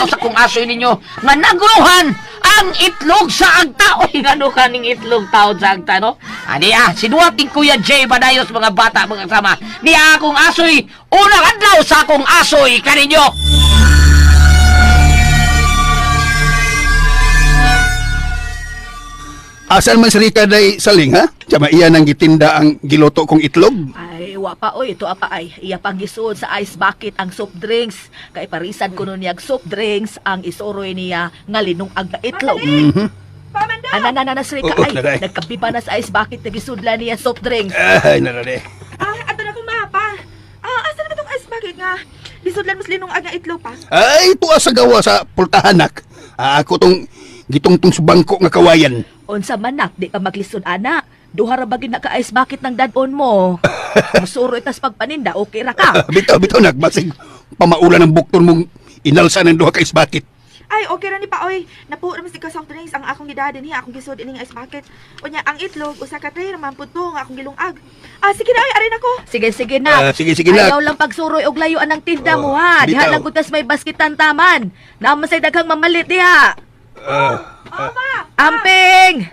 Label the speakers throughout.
Speaker 1: adlaw sa kong asoy ninyo nga naguluhan ang itlog sa agta. Oy, ngano kaning itlog taon sa agta, no? Ani ah, sinuwating Kuya Jay Badayos, mga bata, mga kasama. Niya akong asoy, unang adlaw sa akong asoy kaninyo.
Speaker 2: Asan man si Rika day saling ha? Tsama iya nang gitinda ang giluto kong itlog.
Speaker 3: Ay, wa pa oy, ito apa ay. Iya pang gisuod sa ice bucket ang soft drinks. Kay parisan kuno niyag soft drinks ang isuroy niya nga linungag na itlog.
Speaker 4: Pamanda!
Speaker 3: Ana na na na Sri ka
Speaker 2: Oo,
Speaker 3: ay,
Speaker 2: naray.
Speaker 3: nagkabi pa na sa ice bucket na gisudla niya soft drinks.
Speaker 2: Ay, narare.
Speaker 4: Ah, ato na kong mapa. Ah, asa na ba tong ice bucket nga? Lisodlan mas linungag nga itlog pa.
Speaker 2: Ay, tuwa sa gawa sa pultahanak. Ah, ako tong gitungtong sa bangko nga kawayan.
Speaker 3: Unsa man nak, di ka maglisod ana. Duha ra ba gyud na ka ice bucket ng dadon mo? Musuroy tas pagpaninda, okay ra ka.
Speaker 2: Bitaw, bitaw, nagbasig. Pamaulan ng bukton mong inalsa ng duha ka isbakit.
Speaker 4: Ay, okay ra ni pa oy. Napuo ra man sig ka soft drinks ang akong gidadin niya, akong gisod ining ice bucket. Unya ang itlog usa ka tray ra man pud to nga akong gilungag. Ah, sige na oy, arin ako.
Speaker 3: Sige, sige na.
Speaker 2: Ah, sige, sige na.
Speaker 3: Ayaw lang pagsuroy og layuan ang tinda
Speaker 2: Oh,
Speaker 3: mo ha. Diha
Speaker 2: bitaw.
Speaker 3: lang gud tas may baskitan taman. Naman say daghang mamalit diha.
Speaker 4: Oh, ma.
Speaker 3: Amping!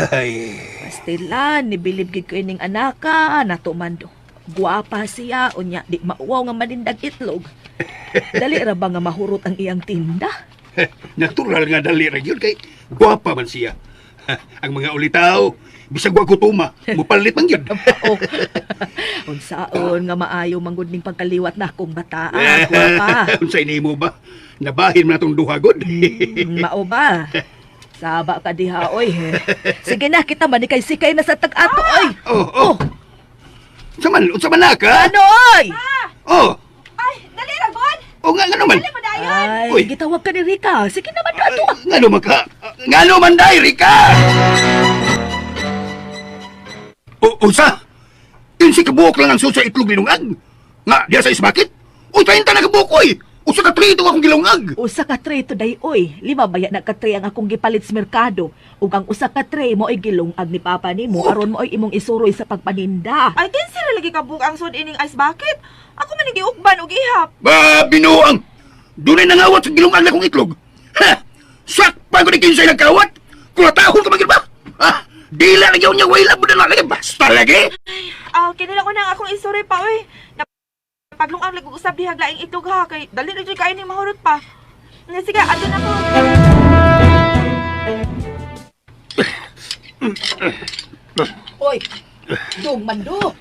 Speaker 2: Ay,
Speaker 3: Pastilan, nibilib gid ko ining anaka, nato man do. Guwapa siya, unya di mauwaw nga manindag itlog. Dali ra ba nga mahurot ang iyang tinda?
Speaker 2: Natural nga dali ra gyud kay gwapa man siya. Ang mga ulitaw, bisag wa ko tuma, mupalit man gyud.
Speaker 3: Oh. Unsaon nga maayo manggod ning pagkaliwat na akong bataa, guwapa.
Speaker 2: Unsay nimo ba? Nabahin man atong duha gud.
Speaker 3: Mao ba? Saba ka diha oy. Sige na kita man kay sikay na sa tag-ato oy.
Speaker 2: Oh, oh. Unsa man, unsa man na ka?
Speaker 3: Ano oy?
Speaker 2: Oh,
Speaker 4: Ay, dali ra god.
Speaker 2: oh nga nga naman.
Speaker 4: Dali mo dayon.
Speaker 3: Ay,
Speaker 2: Uy.
Speaker 3: gitawag ka ni Rika. Sige naman do ato.
Speaker 2: Nga naman ka? Nga naman day, Rika! O, unsa? Insi kabuok lang ang susa itlog linungag. Nga, diya sa ismakit? Uy, 30 na kabuok, oy! Usa ka trito akong gilungag!
Speaker 3: Usa ka tray today oy. Lima baya na ka tray ang akong gipalit sa merkado. Ug ang usa ka tray mo ay gilungag ni papa nimo aron mo ay imong isuroy sa pagpaninda.
Speaker 4: Ay, kinsa ra lagi ka buok ang sud ining ice bucket? Ako man ang giukban og ihap.
Speaker 2: Ba, binuang! Dunay nangawat sa gilungag na kong itlog. Ha! Sakpan ko ni kinsay nagkawat! Kulatahon ka magil ba? Ha? Dila na yun niya, wala mo na lang lagi. Basta lagi!
Speaker 4: Ah, kinila ko na ang akong isuri pa oy. Paglungag lagi usab diha laing itlog ha kay dali ra jud kayo ning mahurot pa. Nga sige, ato na ko.
Speaker 3: Oy, dong mando.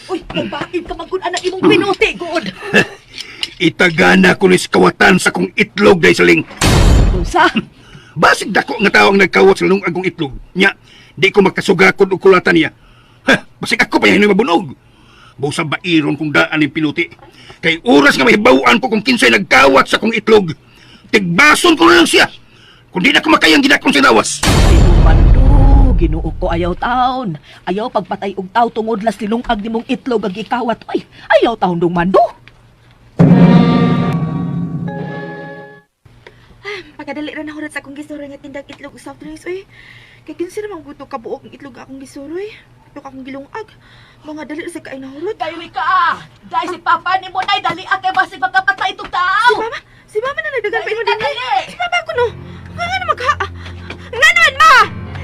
Speaker 3: Uy, nagbain ka man kun anak imong pinuti good.
Speaker 2: Itagana ko ni sa kawatan sa kong itlog, day saling.
Speaker 3: Unsa?
Speaker 2: Basig dako nga tao ang nagkawat sa lungag kong itlog. Nya, di ko makasugakod og kulatan niya. Ha, basig ako pa yan mabunog. Busa bairon kong daan ng pinuti. Kay oras nga mahibaw-an ko kung kinsay nagkawat sa kong itlog. Tigbason ko na lang siya. Kung di na ko makayang ginakong sinawas.
Speaker 3: Dong mando, Ginoo ko ayaw taon. Ayaw pagpatay og taw tungod las linungag nimong itlog ang gikawat. Oy, ayaw taon dong mando.
Speaker 4: Pagkadali ra nahurot sa akong gisuroy nga tindag itlog ug soft drinks oy. Kay kinsa ra man gud to kabuok ang itlog nga akong gisuroy. Itlog akong gilungag. Mga dali ra sa kay nahurot.
Speaker 3: Dayoy ka! Dahil si Papa ni mo nay dali kay basig magkapatay itong tao!
Speaker 4: Si mama na nagdagan pa imo
Speaker 3: Dali,
Speaker 4: din.
Speaker 3: dali!
Speaker 4: Si mama ko no. Nga nga naman ka. Nga naman ma.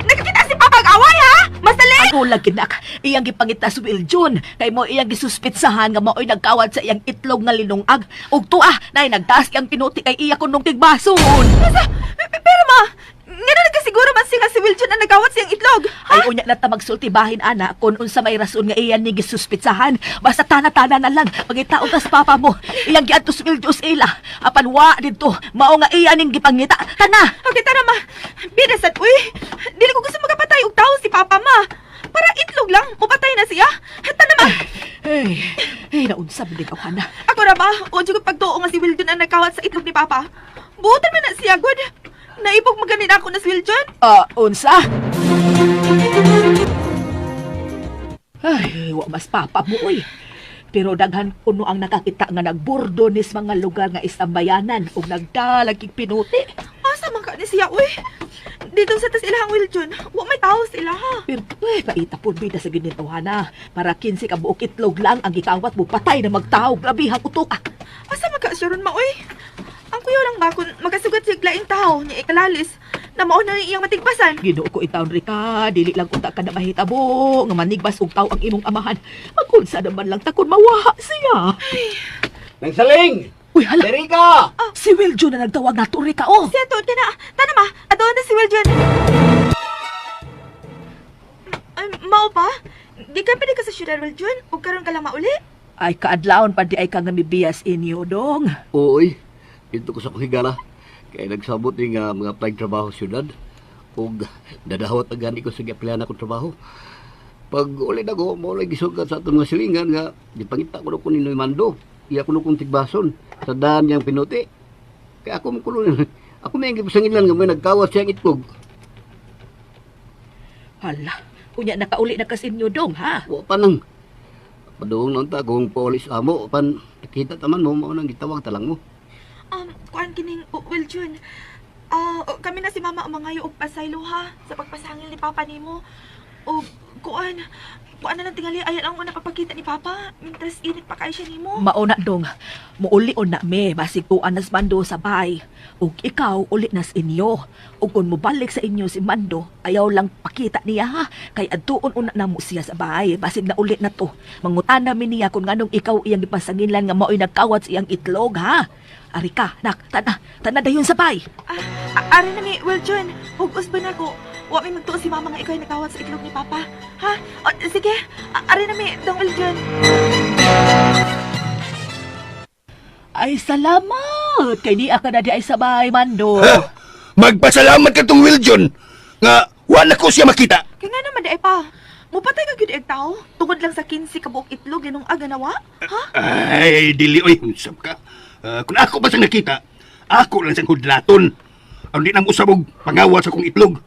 Speaker 4: Nakakita si papa og away ha? Masali.
Speaker 3: Ako lang kinak, iyang gipangita sa Wiljon, kay mo iyang gisuspitsahan nga mao'y nagkawat sa iyang itlog nga linungag. Ug tuwa, nay nagtaas iyang pinuti kay iya kunong tigbason.
Speaker 4: Basta, pero ma, nga na nagkasiguro man siya nga si Wiljon ang nagawat siyang itlog.
Speaker 3: Ay unya na ta magsultibahin ana kun unsa may rason nga iyan ni gisuspitsahan. Basta tana-tana na lang pangita og tas papa mo. Iyang giadto sa Wiljon sa ila. Apan wa didto, mao nga iya ning gipangita. Tana.
Speaker 4: Okay, tara ma. Bida sad uy. Dili ko gusto magapatay og tawo si papa ma. Para itlog lang, mupatay na siya. Tana ma.
Speaker 3: Ay, ay naunsa man ka ana.
Speaker 4: Ako ra ba, o jud ko pagtuo nga si Wiljon ang nagkawat sa itlog ni papa. Buotan man na siya gud. Naibog maganin ako na si Wiljon.
Speaker 3: Ah, unsa? Ay, wa mas papa mo, uy. Pero daghan kuno ang nakakita nga nagbordo nis mga lugar nga istambayanan ug nagdalag kig pinuti.
Speaker 4: Asa man ka ni siya uy. Dito sa tas ilahang Wiljon, wa may tawo sa ilaha.
Speaker 3: Pero uy, paita po bida sa ginitawana. Para 15 ka buok itlog lang ang gikawat mo patay na magtao. Grabe ang utok.
Speaker 4: Asa man ka siya ron ma uy. Ang Kuyaw lang ba kung magkasugat siya laing tao ni ikalalis na mao na iyang matigbasan.
Speaker 3: Ginoo ko intawon, Rika, dili lang unta ka na mahitabo nga manigbas og taw ang imong amahan. Magunsa naman lang ta kun mawaha siya.
Speaker 5: Nang saling!
Speaker 3: Uy, hala,
Speaker 5: Erika!
Speaker 3: si Wiljo na nagtawag nato, Rika, oh.
Speaker 4: Siya tuod ka na. Tana ma, ato na si Wiljon. Ay, mao pa? Di ka pwede ka sa syudad, Wiljon? O karon ka lang mauli?
Speaker 3: Ay, kaadlawon pa di ay ka nga mibiyas inyo, dong.
Speaker 5: Ooy, dito ko sa kuhigala. Kaya nagsabot ni nga mga apply trabaho sa syudad. Ug dadahawat na gani ko sa giaplayan akong trabaho. Pag uli na ko, mo lagi gisugat sa atong mga silingan nga gipangita ko ko ni Mando. Iya ko kong tigbason sa daan niyang pinuti. Kaya ako mo kuno ako may gipasangilan nga may nagkawat siyang itlog.
Speaker 3: Hala, unya nakauli na kas inyo, dong, ha?
Speaker 5: Wa pa nang paduong lang ta kung paulis amo pan nakita taman mo mao nang gitawag talang mo.
Speaker 4: Kuan kining Wiljon. Kami na si Mama ang mangayo og pasaylo ha sa pagpasangil ni Papa nimo. O kuan, kuan na lang tingali ayan ang una papakita ni Papa. Mientras init pa kay siya nimo.
Speaker 3: Mauna, dong. Muuli na me, basig tuan nas Mando sa bay. Ug ikaw, uli nas inyo. Ug kung mobalik sa inyo si Mando, ayaw lang pakita niya ha. Kay adtuon una na mo siya sa bay, basig na uli na to. Mangutan namin niya kung nganong ikaw iyang gipasanginlan nga mao'y nagkawat sa iyang itlog ha. Arika, nak, tana, tana dayon sa bay.
Speaker 4: Ari na mi, Wiljon. Hugos ba na ko? Wa mi magtuo si Mama nga ikaw ay nagkawat sa itlog ni Papa. Ha? O, sige, ari na mi, dong Wiljon.
Speaker 3: Ay, salamat! Kay di ka na di ay sabay, Mando.
Speaker 2: Ha? Magpasalamat ka tong Wiljon nga wala ko siya makita.
Speaker 4: Kaya nga naman di ay pa. Mupatay ka gyud og tao tungod lang sa 15 ka buok itlog linong aga nawa. Ha?
Speaker 2: Ay, dili oy, unsam ka. Kung ako pa siyang nakita, ako lang siyang hudlaton. Ang di nang usab og pangawat sa kong itlog.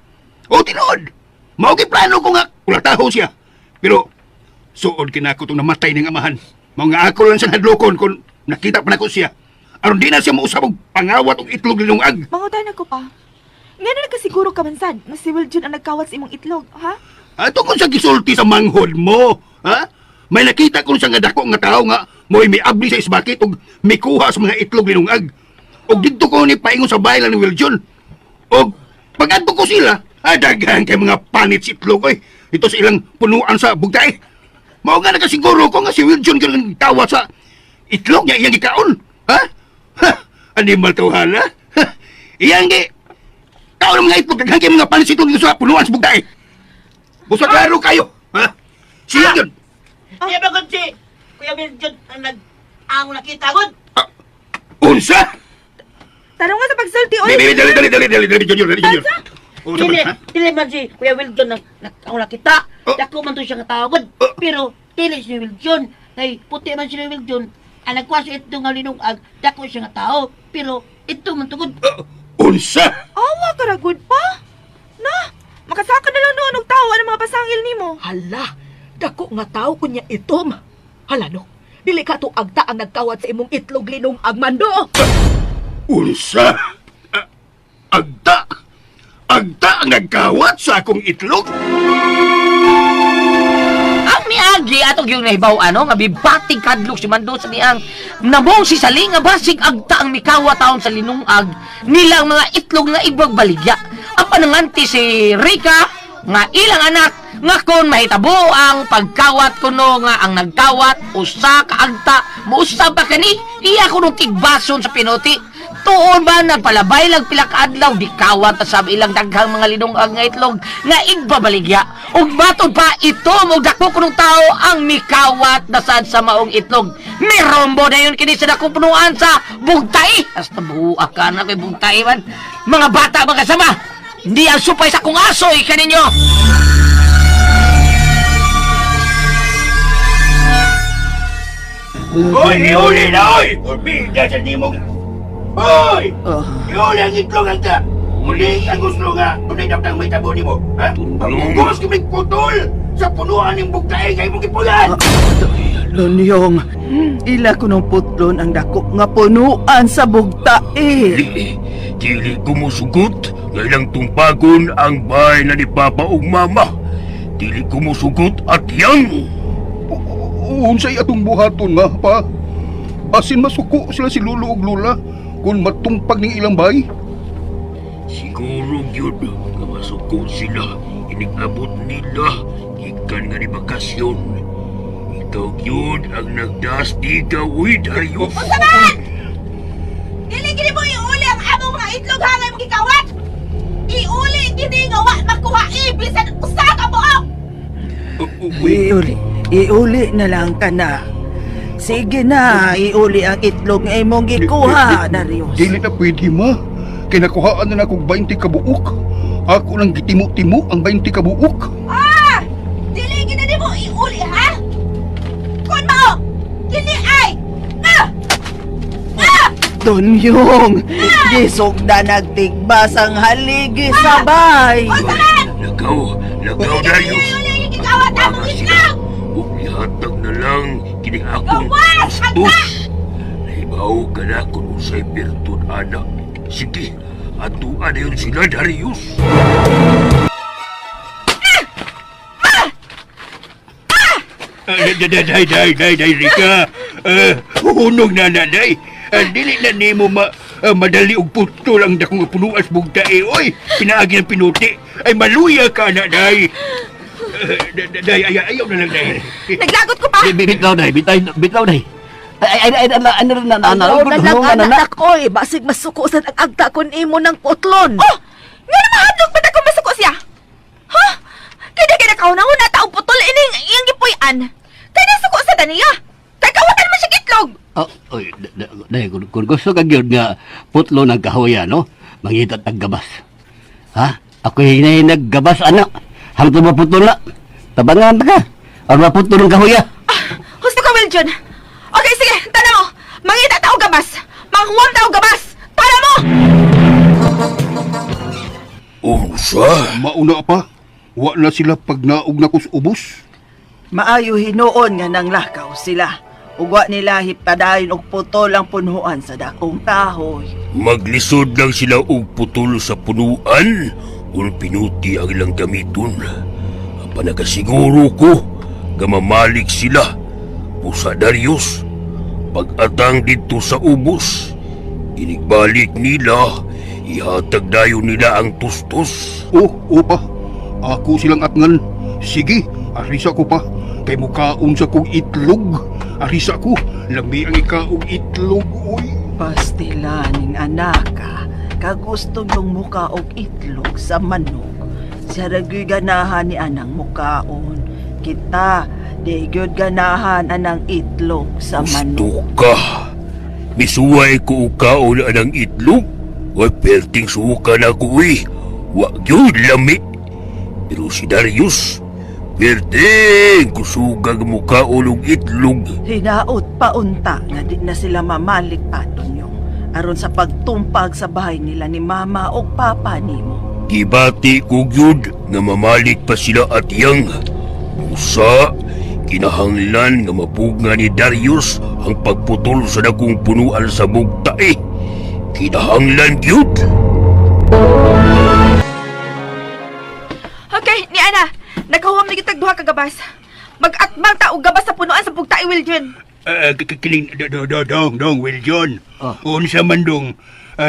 Speaker 2: O tinuod, mao gyud plano ko nga kulataho siya. Pero suod kinako tong namatay ning amahan. Mao nga ako lang siyang hadlokon kung nakita pa nako siya. Aron di na siya mausab og pangawat og itlog linungag.
Speaker 4: Mangutan ako pa. Nga na nagkasiguro ka man sad nga si Wiljon ang nagkawat sa imong itlog, ha?
Speaker 2: Ato kung sa gisulti sa manghod mo, ha? May nakita ko sa nga dako nga tao nga mo'y miabli sa isbakit ug mikuha sa mga itlog linungag. Ug didto ko ni paingon sa bahay lang ni Wiljon. Ug pag-adto ko sila, daghan kay mga panit sa itlog oy. Ito sa ilang punuan sa bugtay. Mao nga nakasiguro ko nga si Wiljon gyud ang tawa sa itlog niya iyang gikaon. Ha? Ha? Animal tawhana? Ha? Iyang gi kaon ang mga itlog daghan kay mga panit sa itlog dito sa punuan sa bugtay. Busa klaro kayo. Ha? Siya yun.
Speaker 1: Di ba gud si Kuya Wiljon ang nag ang nakita gud?
Speaker 2: Ah, unsa?
Speaker 4: Tanong nga sa pagsulti, oy.
Speaker 2: Dali, dali, dali, dali, dali, dali, Junior, dali, Junior. Unsa
Speaker 1: Dili,
Speaker 2: man, ha?
Speaker 1: dili man si Kuya Wiljon ang ang nakita.
Speaker 2: Oh.
Speaker 1: Dako man to siya nga tao gud.
Speaker 2: Oh.
Speaker 1: Pero dili si Wiljon kay puti man si Wiljon. Ang nagkuha sa itlog nga linungag, dako siya nga tao. Pero ito man tugod.
Speaker 2: Ah, unsa?
Speaker 4: Awa ka ra gud pa. Na, makasaka na lang noon og tawo ang mga pasangil nimo.
Speaker 3: Hala, dako nga tao kunya itom. Hala no, dili ka to agta ang nagkawat sa imong itlog linong ag Mando.
Speaker 2: Unsa? Ah, agta? Agta ang nagkawat sa akong itlog?
Speaker 1: Ang miagi atong yung nahibaw ano nga bibatig kadlok si Mando sa niyang nabong si Saling nga basig agta ang mikawa taon sa linungag nilang mga itlog nga ibag baligya. Ang pananganti si Rika nga ilang anak nga kon mahitabo ang pagkawat kuno nga ang nagkawat usa ka agta muusab pa kani iya kuno tigbason sa pinuti. Tuon ba nagpalabay lang pila ka adlaw di kawat ta sab ilang daghang mga linungag nga itlog nga igbabaligya. Ug matod pa ito mo dako kunong tao ang mikawat na sad sa maong itlog. Mirombo na yun kini sa dakong punuan sa bugtay. Hasta buha ka na kay bugtay man. Mga bata mga kasama, hindi ang supay sa kung asoy kaninyo.
Speaker 2: Hoy, iuli na, oy! Urbida sa nimong... Hoy! Iuli ang itlog ang ta! Muli ang gusto nga, tunay dapat ang may tabo nimo. Ha? Pagugos kami putol sa punuan ng bugtay kay mong gipulan!
Speaker 6: Lunyong, ila ko nung putlon ang dako nga punuan sa bugtae.
Speaker 7: Dili ko musugot nga ilang tumpagon ang bahay na ni Papa ug Mama. Dili ko musugot at yang.
Speaker 2: Unsay atong buhaton nga pa? Asin masuko sila si Lolo ug Lola. Kung matumpag ning ilang bay?
Speaker 7: Siguro gyud nga masuko sila inig-abot nila gikan nga ni bakasyon. Ikaw gyud ang nagdas di ka, uy, Darius.
Speaker 4: Unsa man? Dili gini mo iuli ang among mga itlog ha nga imong gikawat. Iuli gini nga wa makuha bisan usa ka buok.
Speaker 6: Iuli, iuli na lang ka na. Sige na, iuli ang itlog nga imong gikuha, Darius.
Speaker 2: Dili na pwede, ma. Kay nakuhaan na akong 20 kabuok. Ako lang gitimo-timo ang 20 kabuok.
Speaker 4: Ah! Dili gini nimo iuli ha? Kun mao, kini ay ah! Ah!
Speaker 6: Tonyong, gisugda nagtigbas ang haligi sa bay.
Speaker 4: Unsa man?
Speaker 7: Lagaw, lagaw,
Speaker 4: Dili gini
Speaker 7: Darius.
Speaker 4: iuli ang gikawat among
Speaker 7: Baka sila.
Speaker 4: itlog.
Speaker 7: Ug ihatag na lang kini akong
Speaker 4: Gawas!
Speaker 7: tus. Nahibaw ka na kung unsay pirtud ana. Sige, atuan na yun sila, Darius.
Speaker 2: Day, day, day, day, day, Rika. Hunog na na, day. Dili na nimo madali og putol ang dakong punuas bugtae. Oy, pinaagi ng pinuti. Ay, maluya ka na, day. Day, ay, ayaw na lang, day.
Speaker 4: Naglagot ko pa.
Speaker 5: Bitaw, day. Bitaw, bitaw, day. Ay, ay, ay, ay, ay, ano na, na, na,
Speaker 3: Ayaw na lang,
Speaker 5: na, na,
Speaker 3: anak oy. Basig masuko sa ang agta kun imo ng putlon.
Speaker 4: Oh! Nga na mahadlok ba kung masuko siya? Ha? Kaya di kaya nakauna-una taong putol ining iyang gipuy-an. Kaya nasuko sa daniya. Kaya kawatan man siya itlog.
Speaker 5: Oh, oy, day, kung gusto ka gyud nga putlo ng kahoya, no? Mangita tag gabas. Ha? Ako hinay naggabas, anak. Hangtod maputol na. Tabangan ta ka. Ang maputol ng kahoya.
Speaker 4: Ah, husto ka, Wiljon. Okay, sige, tana mo. Mangita tao gabas. Manghuwam tao gabas. Tana mo!
Speaker 7: Unsa?
Speaker 2: Mauna pa. Wa na sila pagnaog na kus ubos.
Speaker 6: Maayo hinuon nga nang lakaw sila. Ugwa nila hipadayon og putol ang punuan sa dakong kahoy.
Speaker 7: Maglisod lang sila og putol sa punuan kung pinuti ang ilang gamiton. Apan nakasiguro ko nga mamalik sila. Pusa Darius, pag-atang dito sa ubos, inigbalik nila, ihatag dayon nila ang tustos.
Speaker 2: Oh, oh pa. Ako silang atngan. Sige, arisa ko pa. Kay mukaon sa kong itlog. Arisa ko, lami ang ikaog itlog, oy.
Speaker 6: Pastila ning anaka, kagusto yung muka og itlog sa manok. Siya ra gyud ganahan ni anang mukaon. Kita, di gyud ganahan anang itlog sa manok.
Speaker 7: Gusto ka. Misuway ko ukaon anang itlog. Way perting suka na ko eh. Wa gyud lami. Pero si Darius, perting kusugag mukaon og itlog.
Speaker 6: Hinaot paunta nga di na sila mamalik pa, Tonyong. Aron sa pagtumpag sa bahay nila ni mama o papa nimo.
Speaker 7: Gibati ko gyud nga mamalik pa sila at yang. Usa, kinahanglan nga mapugna ni Darius ang pagputol sa dakong punuan sa bugtae. Kinahanglan gyud.
Speaker 4: Okay, ni Ana. Nakahuwam na kitag duha ka gabas. Mag-atbang ta og gabas sa punuan sa bugtae, Wiljon.
Speaker 2: Kiling, dong, dong, Wiljon.
Speaker 5: Ah.
Speaker 2: Unsa man dong,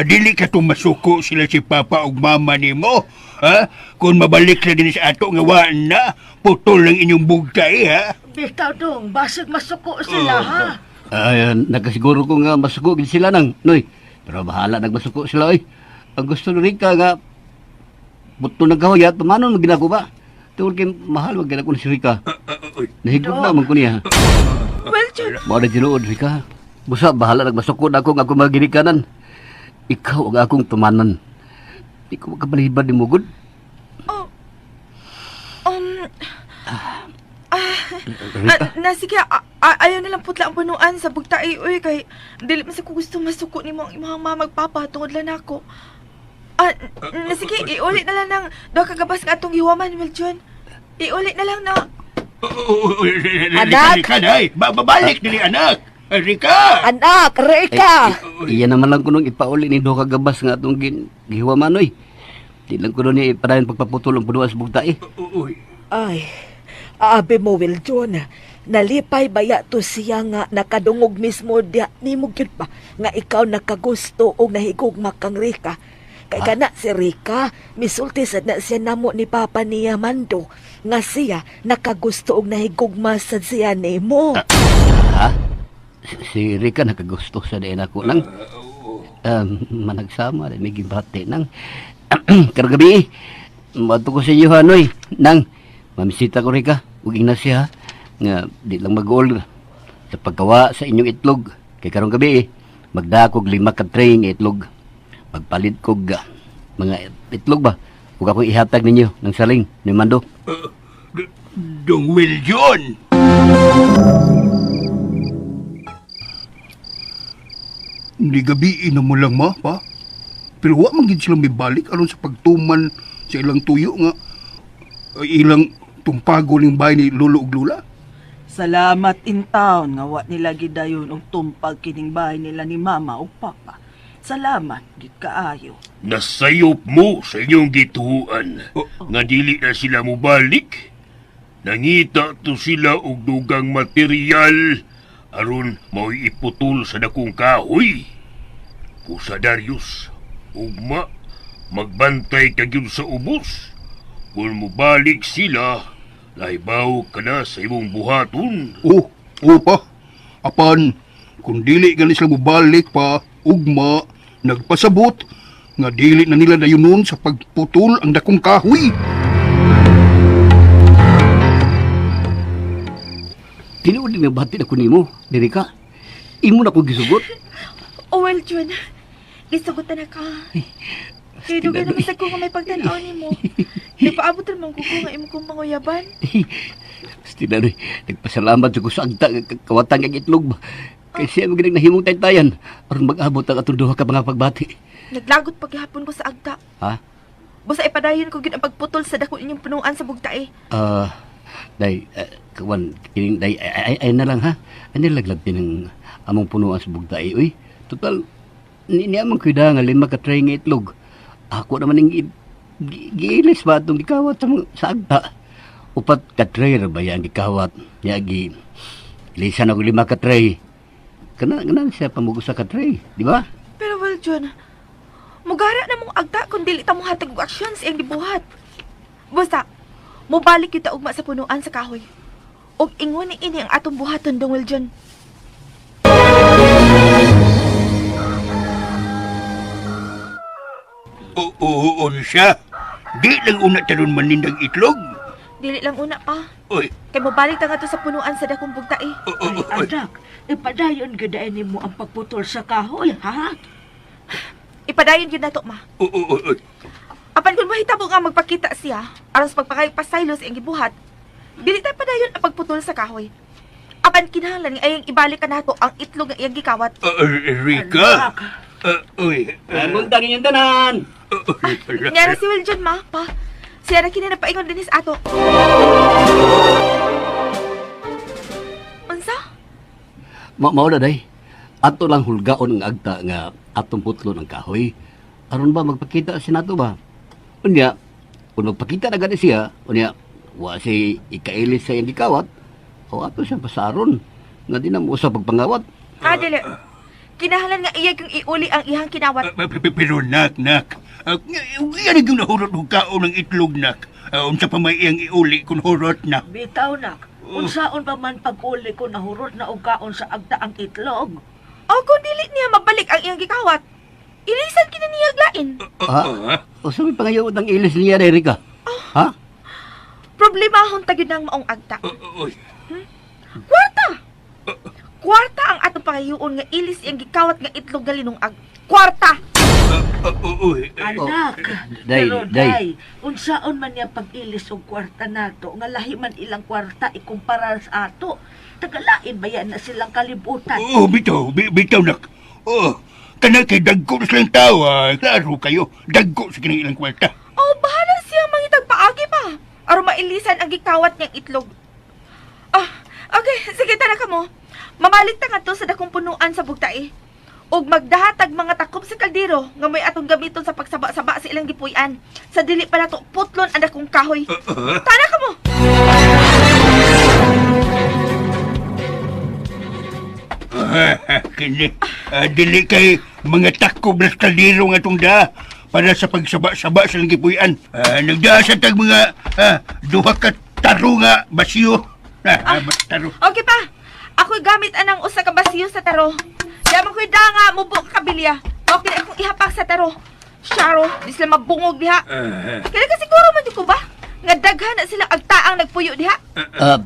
Speaker 2: dili ka tumasuko sila si Papa ug Mama nimo. Ha? Kung mabalik na din sa ato nga wa na, putol lang inyong bugtay, ha?
Speaker 3: Bitaw dong, basig masuko sila ha.
Speaker 5: Ay, nakasiguro ko nga masuko gid sila nang, noy. Pero bahala nagmasuko sila, oy. Ang gusto ni Rika nga putlo ng kahoya, tumanon man ginako ba? Tungod kay mahal man ginako ni si Rika. Nahigop na man ko niya.
Speaker 4: Wiljon.
Speaker 5: Mao na tinuod, Rika. Busa, bahala nagmasuko na ako nga akong mga ginikanan. Ikaw ang akong tumanan. Di ko makabaliban ni Mugod.
Speaker 4: Oh.
Speaker 5: Rika,
Speaker 4: Na sige, ayaw na lang putla ang punuan sa bugtae, uy, kay dili man sa ko gusto masuko nimo ang imong mama magpapa tungod lang nako. Ah, na sige, iuli na lang ng duha ka gabas nga atong gihuwaman, Wiljon. Iuli na lang na.
Speaker 3: Anak!
Speaker 2: Rika, day. Babalik dili, anak. Rika!
Speaker 3: Anak, Rika!
Speaker 5: iya naman lang kunong ipauli ni Duha Gabas nga atong gihuwaman, oy. Di lang kuno ni ipadayon pagpaputol ang punuan sa bugtae.
Speaker 2: Uy.
Speaker 3: Ay, Aabi mo, Wiljon. Nalipay baya to siya nga nakadungog mismo diya nimo gyud ba nga ikaw nakagusto og nahigugma kang Rika. Kay kana si Rika, misulti sad na siya namo ni Papa niya Mando nga siya nakagusto og nahigugma sad siya nimo.
Speaker 5: Ha? Si Rika nakagusto sa diin ako nang managsama rin may gibati nang karong gabi mato ko sa inyo hanoy nang mamisita ko Rika ug ingna siya nga di lang mag-uol sa pagkawa sa inyong itlog kay karong gabi magdakog 5 ka tray nga itlog magpalit kog mga itlog ba ug akong ihatag ninyo ng saling ni Mando.
Speaker 2: Dong Wiljon! Hindi gabi na mo lang ma, pa. Pero wa man gid sila mibalik aron sa pagtuman sa ilang tuyo nga ay, ilang tumpago ning bahay ni Lolo ug Lola.
Speaker 6: Salamat in town nga wa nila gidayon og tumpag kining bahay nila ni mama ug papa. Salamat gid kaayo.
Speaker 7: Nasayop mo sa inyong gituan nga dili na sila mobalik. Nangita to sila og dugang material aron mao'y iputol sa dakong kahoy. Pusa Darius, ugma, magbantay ka gyud sa ubos. Kung mobalik sila, lahibaw ka na sa imong buhaton.
Speaker 2: Oh, oh pa. Apan, kung dili gani sila mobalik pa, ugma, nagpasabot, nga dili na nila dayunon sa pagputol ang dakong kahoy.
Speaker 5: Tinuod nga bati na ko nimo, diri ka. Imo na ko gisugot.
Speaker 4: Oh, well, Jun. Gisugutan na ka. Kay dugay naman sa ko nga may pagtan-aw nimo. Nagpaabot ra man ko nga imo kong manguyaban.
Speaker 5: Basta na nagpasalamat sa ko sa agta nga kawatan ang itlog ba. Kay siya mo nahimong taytayan aron mag-abot ang atong duha ka mga pagbati.
Speaker 4: Naglagot paghihapon ko sa agta.
Speaker 5: Ha?
Speaker 4: Basta ipadayon ko gid ang pagputol sa dako inyong punuan sa bugtae.
Speaker 5: Day, kawan, kining day, ay, ay, ay na lang ha. Ay nilaglag din ang among punuan sa bugtae. Uy, total, ni amang kuda nga 5 ka tray nga itlog. Ako naman ning giilis ba atong gikawat sa, sa agta. 4 ka tray ra ba yan gikawat? Ya gi lisan ako 5 ka tray. Kana kana siya pamugo sa ka tray, di ba?
Speaker 4: Pero well, Jun, mugara na mong agta kung dili ta mo hatag og aksyon sa iyang gibuhat. Basta, mobalik kita ugma sa punuan sa kahoy. Og ingon ni ini ang atong buhaton dong Wiljon.
Speaker 2: Oo, siya. Di lang una talon manindag itlog.
Speaker 4: Dili lang una pa.
Speaker 2: Uy,
Speaker 4: Kay mobalik ta nga to sa punuan sa dakong bugtae.
Speaker 2: oo,
Speaker 3: Ay,
Speaker 2: oy.
Speaker 3: anak, ipadayon gyud nimo ang pagputol sa kahoy, ha?
Speaker 4: Ipadayon gyud nato ma.
Speaker 2: Oo, oy.
Speaker 4: Apan kung mahitabo nga magpakita siya aron sa pagpakaypasaylo sa iyang gibuhat, dili ta padayon ang pagputol sa kahoy. Apan kinahanglan nga ayang ibalik kanato ang itlog nga iyang gikawat.
Speaker 2: Rika.
Speaker 3: Anak.
Speaker 2: Uy.
Speaker 5: Muntang inyong tanan.
Speaker 4: Nyara si Wiljon ma, pa. Siya ra kini napaingon dinis ato. Unsa?
Speaker 5: Mao na day. Ato lang hulgaon ang agta nga atong putlon ang kahoy. Aron ba magpakita si nato ba? Unya, kung magpakita na gani siya, unya, wa si ikailis sa iyang gikawat, o ato siya pasaron nga di na mo usab pagpangawat.
Speaker 4: Ah, dili. Kinahanglan nga iya kang iuli ang iyang kinawat.
Speaker 2: Pero nak, nak. Yan ang nahurot og kaon ng itlog, nak. Unsa pa may iyang iuli kung hurot na.
Speaker 3: Bitaw nak, unsaon pa man pag-uli ko nahurot na og kaon sa agta ang itlog.
Speaker 4: O kung dili niya mabalik ang iyang gikawat, ilisan kini niya lain.
Speaker 5: Ha? O sa may pangayo ang ilis niya, Erika? Ha?
Speaker 4: Problemahon ta gyud ng maong agta.
Speaker 2: Uy.
Speaker 4: Kwarta. Kwarta ang atong pangayuon nga ilis iyang gikawat nga itlog nga linungag. Kwarta.
Speaker 2: Uy.
Speaker 3: Anak,
Speaker 5: Day,
Speaker 3: pero
Speaker 5: day.
Speaker 3: day, unsaon man niya pag-ilis og kwarta nato nga lahi man ilang kwarta ikumpara sa ato. Tagalain ba yan na silang kalibutan?
Speaker 2: Oh, bitaw, bitaw nak. Oh, kana kay dagko na silang tao, ah. Klaro kayo, dagko sa kining ilang kwarta.
Speaker 4: Oh, bahala siya mangitag paagi pa. Aron mailisan ang gikawat niyang itlog. Ah, okay, sige tara kamo. Mamalit ta ngadto sa dakong punuan sa bugtae. Ug magdahatag mga takop sa kaldero nga may atong gamiton sa pagsaba-saba sa ilang gipuy-an. Sa dili pa nato putlon ang dakong kahoy. Tara kamo.
Speaker 2: Kini, dili kay mga takob na kaldero nga itong da para sa pagsaba-saba sa gipuy-an. Nagdaa sa tag mga duha ka taro nga basiyo. Taro.
Speaker 4: Okay pa. Ako'y gamit anang usa ka basiyo sa taro. Di man ko'y da nga mubo ka kabilya. Okay na akong ihapak sa taro. Sharo, di sila mabungog diha. Kaya ka siguro man di ko ba? Nga daghan na sila agtaang nagpuyo diha.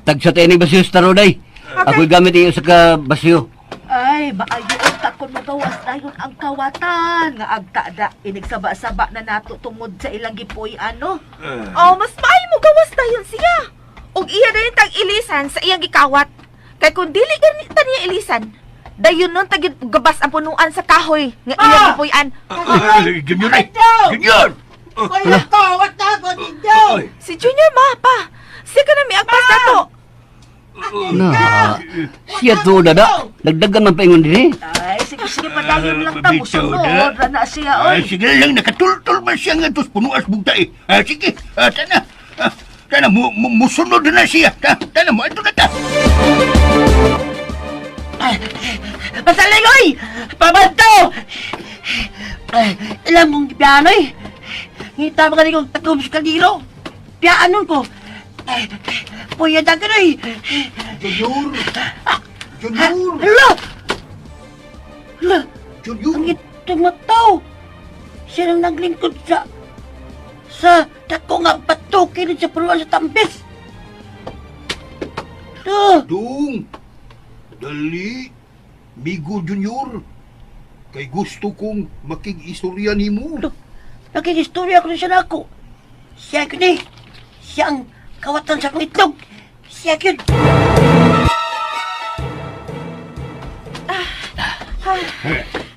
Speaker 5: Tagsa tayo ni basiyo sa taro, day.
Speaker 4: Okay.
Speaker 5: Ako'y gamit iyo sa ka basiyo.
Speaker 3: Ay, maayo ta kung magawas dayon ang kawatan nga agta da inigsaba-saba na nato tungod sa ilang gipuy ano.
Speaker 4: Oh, mas maayo mo gawas dayon siya. Ug iya dayon tag ilisan sa iyang gikawat. Kay kung dili gani ta niya ilisan, dayon nun tagid gabas ang punuan sa kahoy nga iyang gipuy-an.
Speaker 2: Junior, ay! Junior!
Speaker 6: Wala kawat na ako ninyo!
Speaker 4: Si Junior ma pa. Siya ka na miagpas na to.
Speaker 5: Na, siya to, dada. Nagdagan man paingon din eh.
Speaker 3: Ay, sige sige padayon lang ta
Speaker 2: Bitaw
Speaker 3: musunod
Speaker 2: na.
Speaker 3: ra na siya
Speaker 2: Ah,
Speaker 3: oy.
Speaker 2: sige lang, nakatultol man siya nga tos punuas bugta eh. Sige, tana. Tana, musunod na siya. Tana, mo, na ta.
Speaker 1: Masalingoy! Pabanto! Ay, alam mong piano eh. Ngita mo kong takob sa kaldero. Piano ko. Ay, puya dagan oy.
Speaker 2: Junior! Junior!
Speaker 1: Hala! Hala!
Speaker 2: Junior!
Speaker 1: Ang itong mataw! Siya nang naglingkod sa dako nga patukin sa punuan sa tambis. Ito!
Speaker 2: Dung! Dali! Migo Junior! Kay gusto kong makig-istorya nimo.
Speaker 1: Nakigistorya ko na siya na ako. Siya yun eh. Siya ang kawatan sa akong itlog. Siya yun.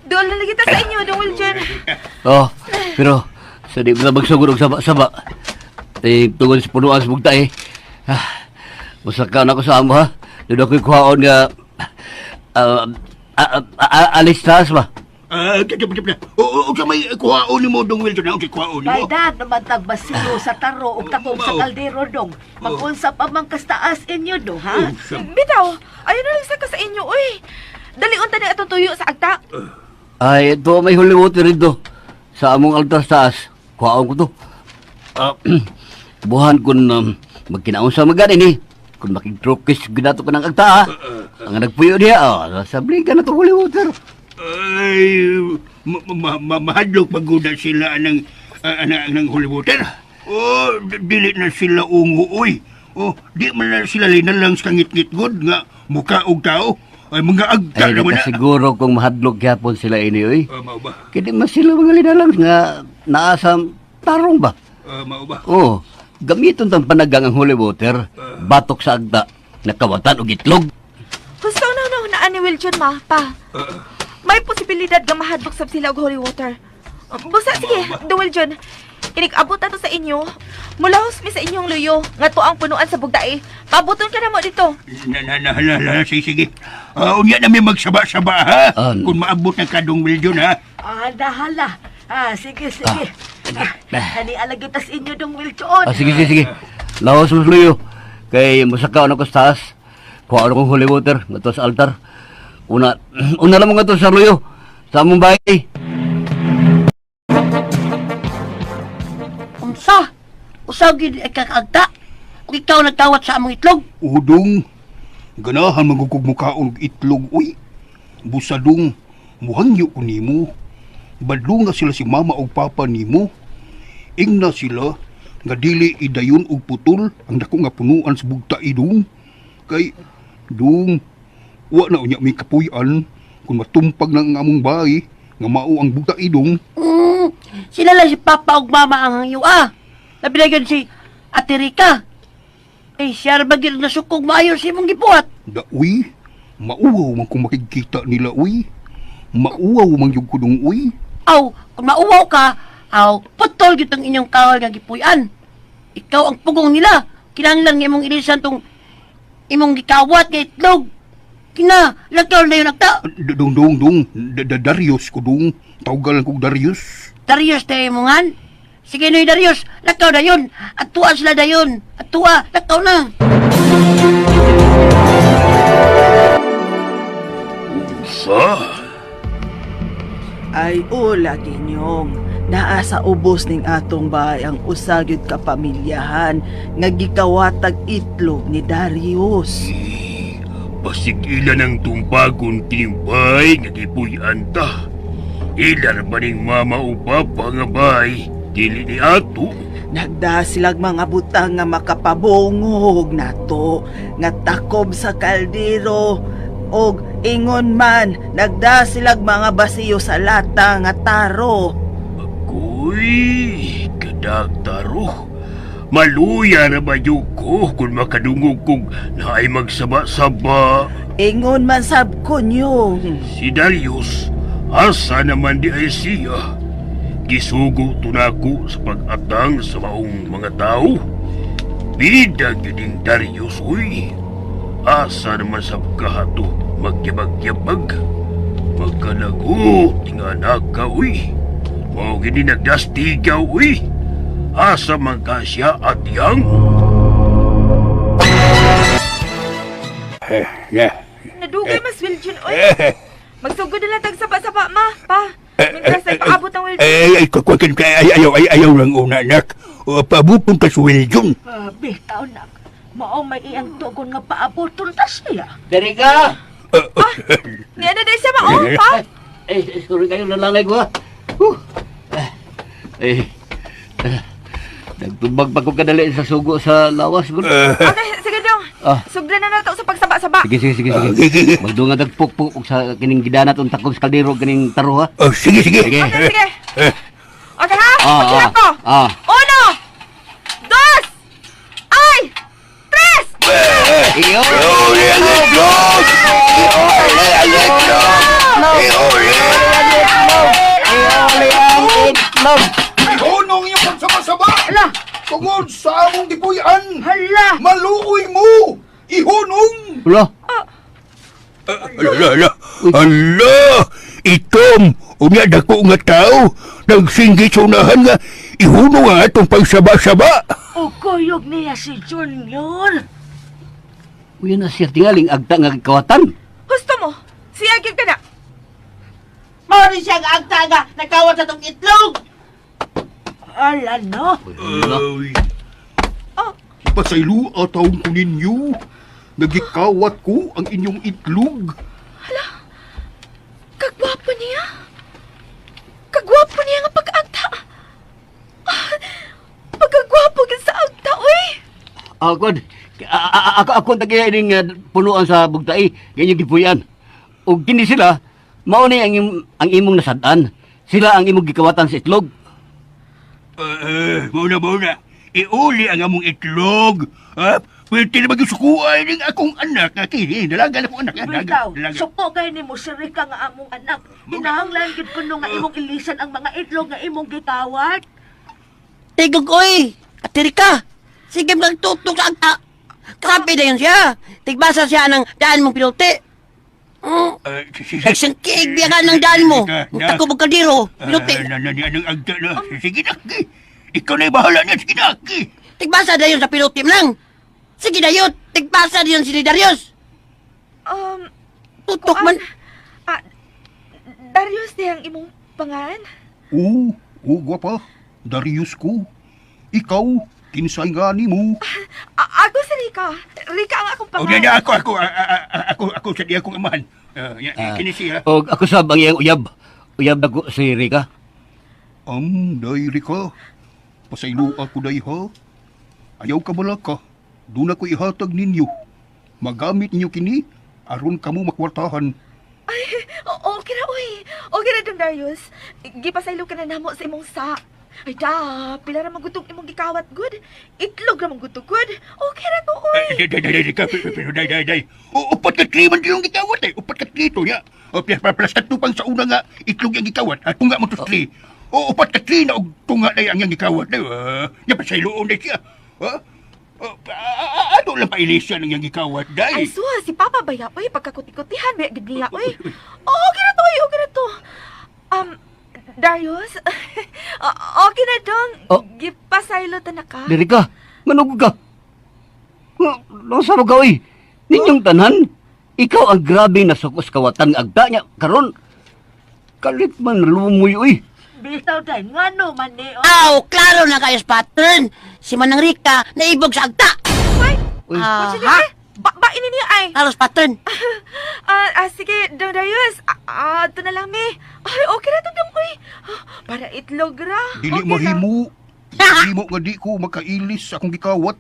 Speaker 4: Dool na kita sa inyo, Dong Wiljon.
Speaker 5: Oh, pero sa di mo na magsugod og saba-saba. Eh, tungod sa punuan sa bugta eh. Ah, masaka na ako sa amo ha. Doon ako'y kuhaon nga alistas ba?
Speaker 2: Tap, tap, tap. Oo, sa may kuhaon nimo Dong Wilson, ha? Okay, kuhaon nimo.
Speaker 3: Baydan naman tag basiyo sa taro ug takob sa
Speaker 2: Mao.
Speaker 3: kaldero dong. Magunsa pa man kastaas inyo do ha.
Speaker 2: Oh,
Speaker 4: Bitaw, ayun na lang sa ka sa inyo, uy. Dali unta ni atong tuyo sa agta.
Speaker 5: Ay, ito may holy water rito. Sa among altar sa taas. Kuhaon ko to. Buhan kun magkinaon sa magani ni. Kung makigtrokis ginato ka ng agta ha. Ang nagpuyo niya, oh, sabligan na to holy water.
Speaker 2: Ay, mahadlok paguda sila anang anang holy water. Oh, dili na sila ungo oy. Oh, di man na sila linalang sa ngit-ngit god nga muka og tao. Ay mga agta
Speaker 5: Ay,
Speaker 2: naman na.
Speaker 5: siguro kung mahadlok gyapon sila ini, oy.
Speaker 2: Mao ba?
Speaker 5: Kaya di man sila mga linalang nga naasam tarong ba?
Speaker 2: Mao ba?
Speaker 5: Oh, gamiton tang panagang ang holy water, batok sa agta, nakawatan og itlog.
Speaker 4: Gusto na na na ni Wiljon ma, pa. May posibilidad nga mahadlok sab sila og holy water. Busa sige, Dong Wiljon. Inig-abot na to sa inyo. Mulahos mi sa inyong luyo nga to ang punuan sa bugdae. Pabuton ka na mo dito.
Speaker 2: Na na na na, na sige sige. Unya na mi magsaba-saba ha. Kung maabot na ka Dong Wiljon ha.
Speaker 3: Ah, dahala. Ah, sige sige. Ah, hani alagi tas inyo dong Wilchon.
Speaker 5: Ah, sige, sige, sige. Laos mo luyo. Kay musaka na ko sa taas. Kuha kong holy water ngadto sa altar. Una, una lang mo ngadto sa luyo. Sa among bahay.
Speaker 1: Unsa? Usaw gid kakaagta. Ug ikaw nagkawat sa among itlog.
Speaker 2: Udong, ganahan magugug mukaon og itlog, uy. Busadong, muhangyo ko nimo. Badlo nga sila si mama og papa nimo. Ingna sila nga dili idayon og putol ang dako nga punuan sa bugta idong. Kay dong, wa na unya may kapuy-an kung matumpag na ang among bahay nga mao ang bugta idong.
Speaker 1: Sila lang si Papa ug Mama ang hangyo ah. Labi na gyud si Ate Rica. Eh, siya ra ba gyud nasukog maayo sa imong gibuhat?
Speaker 2: Da uy, mauwaw man kung makikita nila uy. Mauwaw man yung kudong uy.
Speaker 1: Aw, kung mauwaw ka, aw, putol gyud tong inyong kahoy nga gipuy-an. Ikaw ang pugong nila. Kinahanglan nga imong ilisan tong imong gikawat nga itlog. Kina, lakaw na yun agta.
Speaker 2: Dong dong dong, Darius ko dong. Tawgal kog Darius.
Speaker 1: Darius tayo imongan. Sige noy Darius, lakaw na yun. At tuwa sila dayon. At tuwa, lakaw na.
Speaker 7: Asa?
Speaker 6: Ay, ula ginyong. Naa sa ubos ning atong bahay ang usa gyud ka pamilyahan nga gikawatag itlog ni Darius.
Speaker 7: Basig ila ng tumbagon tinimbay nga gipuy-an ta. Ila ra ba ning mama o papa nga bay, dili ni ato.
Speaker 6: Nagda silag mga butang nga makapabungog nato nga takob sa kaldero og ingon man nagda silag mga basiyo sa lata nga taro.
Speaker 7: Agoy, kadagtaro. Maluya na ba yun ko kung makadungog kong naay magsaba-saba.
Speaker 6: Ingon man sab ko nyong.
Speaker 7: Si Darius, asa naman di ay siya. Gisugo tunako sa pag-atang sa maong mga tao. Bida gining Darius, uy. Asa naman sa kahato magyabag-yabag. Magkalago, tinganak ka, uy. Mao gini nagdastigaw, uy. Asa man ka siya at yang?
Speaker 2: Yeah.
Speaker 4: Nadugay mas Wiljun, oy. Magsugod na lang tag saba-saba, ma. Pa, mintras nagpaabot ang Wiljun.
Speaker 2: Eh, ay, kukukin ka, ay, ayaw, ay, ayaw lang una, anak. O, Paabutong ka sa Wiljon.
Speaker 3: Bitaw nak. Mao may iyang tugon nga paaboton ta siya.
Speaker 5: Dere ka!
Speaker 4: Niya na dahil siya, ma. Oh, pa.
Speaker 5: Eh, sorry kayo, nalalay ko ha. Huh. Eh, eh, nagtubag pa ko kadali sa sugo sa lawas. Gud.
Speaker 4: Okay, sige dong.
Speaker 5: Ah.
Speaker 4: Sugdan na nato sa pagsaba-saba.
Speaker 5: Sige, sige, sige, sige.
Speaker 2: Sige.
Speaker 5: Magdungan tagpukpuk og sa kining gidana tong takob sa kaldero kining taro ha.
Speaker 2: Oh, sige, sige.
Speaker 5: Sige.
Speaker 4: Okay, sige. Okay, ha?
Speaker 5: Ah,
Speaker 4: Pagkilap ko.
Speaker 5: ah.
Speaker 4: Uno, dos, ay, tres!
Speaker 5: Iyo.
Speaker 2: Iuli ang itlog! Iuli ang itlog! Iuli!
Speaker 1: Iuli ang itlog!
Speaker 2: Ihunong iyong pagsama-sama!
Speaker 3: Hala!
Speaker 2: Tungod sa among gipuy-an!
Speaker 3: Hala!
Speaker 2: Maluoy mo! Ihunong!
Speaker 5: Ulo.
Speaker 2: Ala, ala, ala! Ala! Itom! Unya dako nga tao! Nagsinggit sa unahan nga ihunong ang atong pagsaba-saba!
Speaker 3: O kuyog niya si Junior.
Speaker 5: Uy, na siya tingaling agta nga kawatan.
Speaker 4: Gusto mo? Siya, give ka na.
Speaker 1: Mao ni siya ang agta nga nakawat sa tong itlog!
Speaker 3: Ala no.
Speaker 5: Uy,
Speaker 2: Ay.
Speaker 4: Oh.
Speaker 2: Pasaylo ataon ko ninyo. Nagikawat ko ang inyong itlog.
Speaker 4: Kagwapo niya. Kagwapo niya nga pag-agta. Ah, pagkagwapo gid sa agta, uy.
Speaker 5: Ah, God. Ako ako ang tagiya ining punuan sa bugtai, ganyan gipuyan. Ug kini sila mao ni ang ang imong nasad-an. Sila ang imong gikawatan sa itlog.
Speaker 2: Eh, muna muna. Iuli ang among itlog. Ha? Pwede na magsukuan ng akong anak. Ah, kini, dalaga na akong anak. Ah, dalaga,
Speaker 3: Bitaw,
Speaker 2: dalaga.
Speaker 3: suko kay nimo si Rica nga among anak. Kinahanglan gid kuno nga imong ilisan ang mga itlog nga imong gitawat.
Speaker 1: Tigog oy! Atirika! Sige lang tutok sa agta. Grabe na yun siya. Tigbasa siya ng daan mong pinuti.
Speaker 2: Eh,
Speaker 1: Nagsangkiig biyagan ng daan mo.
Speaker 2: Rika, na.
Speaker 1: Takbo og kaldero. Pinuti.
Speaker 2: Ah, na, na, na, anong agta na. Sige na, ki. Ikaw na bahala niya. Sige na, ki.
Speaker 1: Tigbasa na yun sa pinuti mo lang. Sige na yun. Tigbasa na yun si Darius. Tutok man.
Speaker 4: Ah, Darius diyang imong pangalan?
Speaker 2: Oo, oo, gwapa. Darius ko. Ikaw, kinsay nga ni mo.
Speaker 4: Ako si Rica. Rica ang akong
Speaker 2: Oh,
Speaker 4: pangalan.
Speaker 2: yan, ako, ako, ah, ah, ah, ako, ako, sa di akong amahan. Ah, yan, kini siya.
Speaker 5: Og ako sab ang iyang uyab. Uyab nako si Rika.
Speaker 2: Am, day Rika. Pasaylo ako day ha. Ayaw ka malaka. Doon ako ihatag ninyo. Magamit ninyo kini, aron kamo makwartahan.
Speaker 4: Ay, okay na, uy. Okay na dong, Darius. Gipasaylo ka na namo sa imong sa. Ay, da, pila ra magutong imong gikawat, good. Itlog ra magutong, good. Okay ra to, uy.
Speaker 2: Ay, day, day, day, Rika. Pero, pero, day, day, day. O, upat ka tri man yung gikawat eh. Upat ka tri to, ya. O, plus, plus, plus, tatlo pang sa una nga, itlog yung gikawat. At tunga mo to tri. O, upat ka tri na og tunga day ang yung gikawat. Day, ah, ya, pasayloon day siya. Ha? O, ano lang pailisya ng yung gikawat, day?
Speaker 4: Ay, suha, si Papa ba ya, uy? Pagkakuti-kutihan, ba, gid niya, uy. Oh, okay na to, uy. Okay na to. Darius, okay na dong.
Speaker 5: Oh.
Speaker 4: Gipasaylo ta na ka.
Speaker 5: Diri ka. Manugod ka. Nga, Nasa ka oy. Ninyong tanan. Ikaw ang grabe nasukos kawatan nga agta niya karon. Kalit man lumoy uy.
Speaker 3: Bitaw day, ngano man ni oh.
Speaker 8: Aw, klaro na kayo sa pattern. Si Manang Rika naibog sa agta.
Speaker 4: Uy,
Speaker 5: Uy,
Speaker 8: Ah,
Speaker 4: sige,
Speaker 8: ha?
Speaker 4: eh. Ba ini niya ay.
Speaker 8: Klaro sa pattern.
Speaker 4: Sige, Dong Darius. Ito na lang, mi. Ay, okay na to, Dong. Uy, para itlog ra.
Speaker 2: Dili
Speaker 4: Okay ra.
Speaker 2: mahimo. Mahimo nga di ko makailis sa akong gikawat.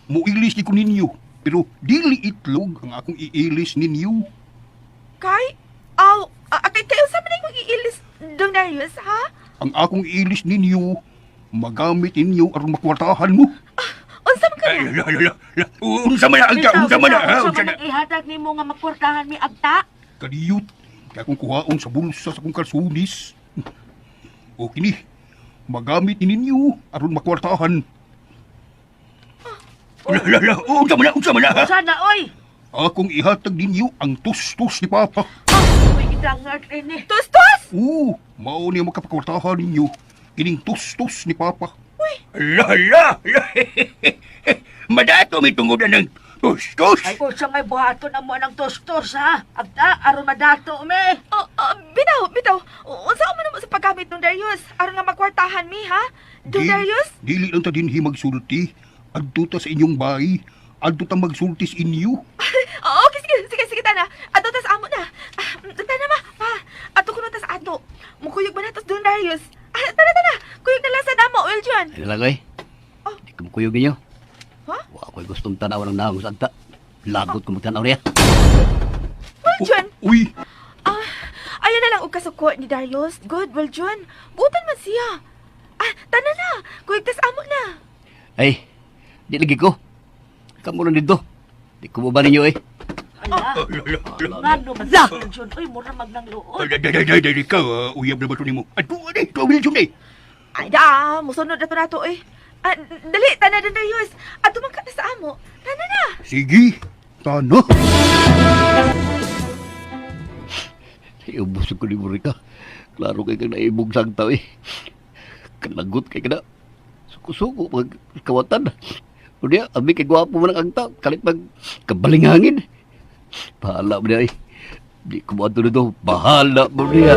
Speaker 2: Muilis di ko ninyo. Pero dili itlog ang akong iilis ninyo.
Speaker 4: Kay, aw, kay unsa man imong iilis, Dong Darius, ha?
Speaker 2: Ang akong iilis ninyo, magamit ninyo aron makwartahan mo.
Speaker 4: Unsa man
Speaker 2: Ay,
Speaker 4: kana?
Speaker 2: la, la, la, la. Unsa man na, agta, unsa man na, ha?
Speaker 3: Unsa
Speaker 2: Unsa
Speaker 3: man
Speaker 2: na.
Speaker 3: ang ihatag nimo nga makwartahan mi agta?
Speaker 2: Kadiyot, kay akong kuhaon sa bulsa sa akong kalsunis. O kini, magamit ni ninyo aron makwartahan. La, la, la, unsa man na, unsa man na, ha?
Speaker 3: Unsa na oy?
Speaker 2: Akong ihatag ninyo ang tustos ni Papa.
Speaker 3: Uy, gidangat ini.
Speaker 4: Tustos!
Speaker 2: Oo, mao niya makapakwartahan ninyo. Kining tustos ni Papa. Uy. La, la, la. Madato may tungod na ng tustos.
Speaker 3: Ay, unsa may buhaton amo ang tustos ha? Agta aron madato mi.
Speaker 4: Oh, bitaw, bitaw. Unsa man mo sa paggamit, Dong Darius? Aron nga makwartahan mi, ha? Dong Darius?
Speaker 2: Dili lang ta dinhi magsulti. Adto ta sa inyong bahay. Adto ta magsulti sa inyo.
Speaker 4: Oh, okay, sige, sige, sige, tana. Ato tas amo na. Tana ma, pa. Ato kuno tas ato. Mukuyog ba na tas Dong Darius? Tana, tana. Kuyog na lang sa damo, Wiljon.
Speaker 5: Ay lang oy.
Speaker 4: Oh.
Speaker 5: Di ko makuyog ninyo.
Speaker 4: Ha?
Speaker 5: Wa ako'y gustong tanaw ng naong sa agta. Lagot ko magtanaw niya.
Speaker 4: Wiljon.
Speaker 2: Uy,
Speaker 4: Ayaw na lang og kasuko ni Darius. Good, Wiljon. Butan man siya. Tana na. Kuyog tas amo na.
Speaker 5: Ay, di lagi ko. Kamu lang dito. Di ko ba ninyo eh.
Speaker 3: Ala,
Speaker 2: la, la, la.
Speaker 3: ngano man sa Wiljon? Uy, mura magnangluod.
Speaker 2: Ay, ay, ay, ay, ay, ikaw, uyab na ba ito nimo? Adto, ay, ito, Wilson, eh.
Speaker 4: Ay, da. Musunod na to nato, eh. Dali, tana, Dong Darius. Ato man ka na sa amo. Tana na.
Speaker 2: Sige, tana.
Speaker 5: Iubos ko ni Rika. Klaro kay kang naibog sa agta eh. Kalagot kay kana. Suko-suko pag kawatan. Unya, abi kay gwapo man ang agta. Kalit pag kabalingangin. Bahala mo niya eh. Di ko mo dito. Bahala mo niya.